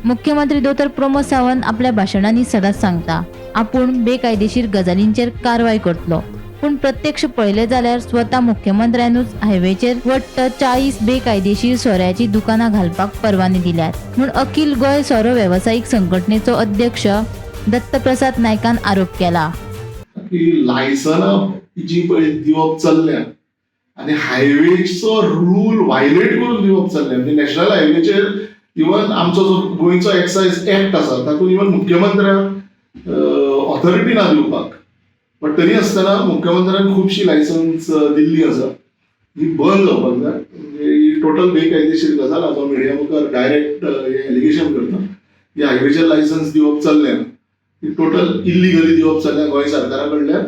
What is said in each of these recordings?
मुख्यमंत्री दोतोर प्रमोद सावंत आपल्या भाशणांनी सदांच सांगता, आपूण बेकायदेशीर गजालींचेर कारवाय करतलो. पूण प्रत्यक्ष पळयलें जाल्यार स्वता मुख्यमंत्र्यानूच हायवेचेर वट्ट 40 बेकायदेशीर सोऱ्याची दुकानां घालपाक परवाने दिल्यात म्हूण अखिल गोंय सोरो वेवसायीक संघटनेचो अध्यक्ष दत्तप्रसाद नायकान आरोप केला. की लायसनां जी पळय दिवप चल्ल्या आनी हायवेचो रूल वायलेट करून दिवप चल्ल्या, म्हणजे नॅशनल हायवेचेर इवन आमचो जो गोंयचो एक्सायज एक्ट आसा तातूंत इवन मुख्यमंत्र्याक ऑथॉरिटी ना दिवपाक, बट तरी आसतना मुख्यमंत्र्यान खुबशी लायसन्स दिल्ली आसा. ही बंद जावपाक जाय. म्हणजे ही टोटल बेकायदेशीर गजाल. हाजो मिडिया मुखार डायरेक्ट हें एलिगेशन करता की हायवेचेर लायसन्स दिवप चल्ल्या ही टोटल इल्लिगली दिवप चल्ल्या गोंय सरकारा कडल्यान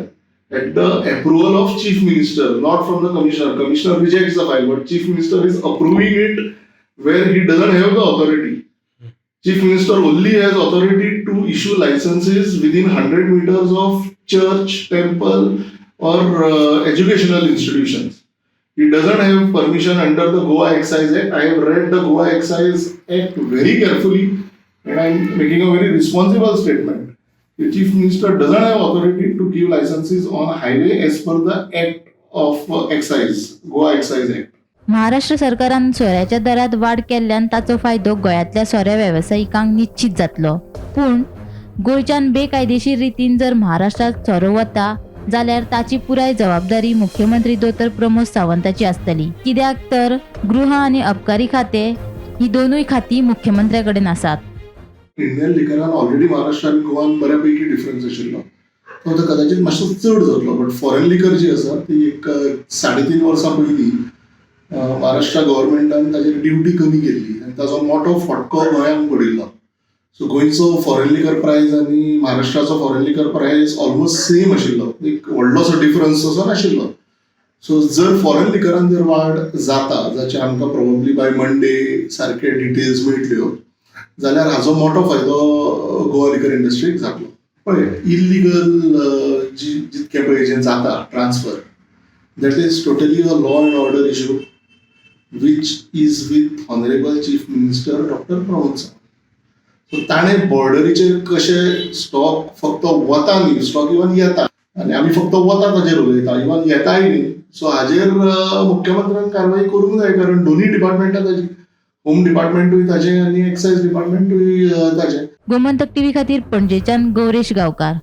at the approval of Chief Minister, not from the commissioner. Commissioner rejects the file, but Chief Minister is approving it where he doesn't have the authority. Chief Minister only has authority to issue licenses within 100 meters of church, temple, or educational institutions. He doesn't have permission under the Goa Excise Act. I have read the Goa Excise Act very carefully and I am making a very responsible statement. The Chief Minister doesn't have authority to give licenses on highway as per the Act of Excise, Goa Excise Act. Maharashtra सरकारान सोऱ्याच्या दरात वाड केल्ल्यान ताचो फायदो गोंयांतल्या सोऱ्या वेवसायिकांक निश्चित जातलो. पूण गोंयच्यान बेकायदेशीर रितीन जर महाराष्ट्रात सोरो वता जाल्यार ताची पुराय जबाबदारी मुख्यमंत्री दोतोर प्रमोद सावंताची आसतली, कित्याक तर गृह आनी अबकारी खातें ही दोनूय खातीं मुख्यमंत्र्या कडेन आसात. इंडियन लिकरान ऑलरेडी महाराष्ट्र आनी गोवान बऱ्यापैकी डिफरन्स आशिल्लो, तो आतां कदाचित मातसो चड जातलो. बट फॉरेन लिकर जी आसा ती एक 3.5 वर्सां पयलीं महाराष्ट्र गव्हर्मेंटान ताजेर ड्युटी कमी केल्ली आनी ताजो मोटो फटको गोंयांक पडिल्लो. सो गोंयचो फॉरेन लिकर प्रायस आनी महाराष्ट्राचो foreign liquor price almost same आशिल्लो, एक व्हडलोसो डिफरन्स असो नाशिल्लो. सो जर फॉरेन लिकरान जर वाड जाता, जाचे आमकां प्रोबेबली बाय मंडे सारके डिटेल्स मेळटल्यो, जाल्यार हाजो मोटो फायदो गोवा लिकर इंडस्ट्रीक जातलो. पळय, इल्लिगल जी जितकें पळय जें जाता transfer, that is totally a law and order issue which is with Honourable Chief Minister Doctor Pramod Sawant. So ताणें बॉर्डरीचेर कशे स्टॉक फक्त वता न्ही, स्टॉक इवन येता आनी आमी फक्त वता ताजेर उलयता, इवन येताय न्ही. सो हाजेर मुख्यमंत्र्यान कारवाई करूंक जाय, कारण दोनूय डिपार्टमेंटां ताजी, होम डिपार्टमेंटूय ताजें आनी एक्सायज डिपार्टमेंटूय ताजें. गोमंतक टीव्ही खातीर पणजेच्यान गौरेश गांवकार.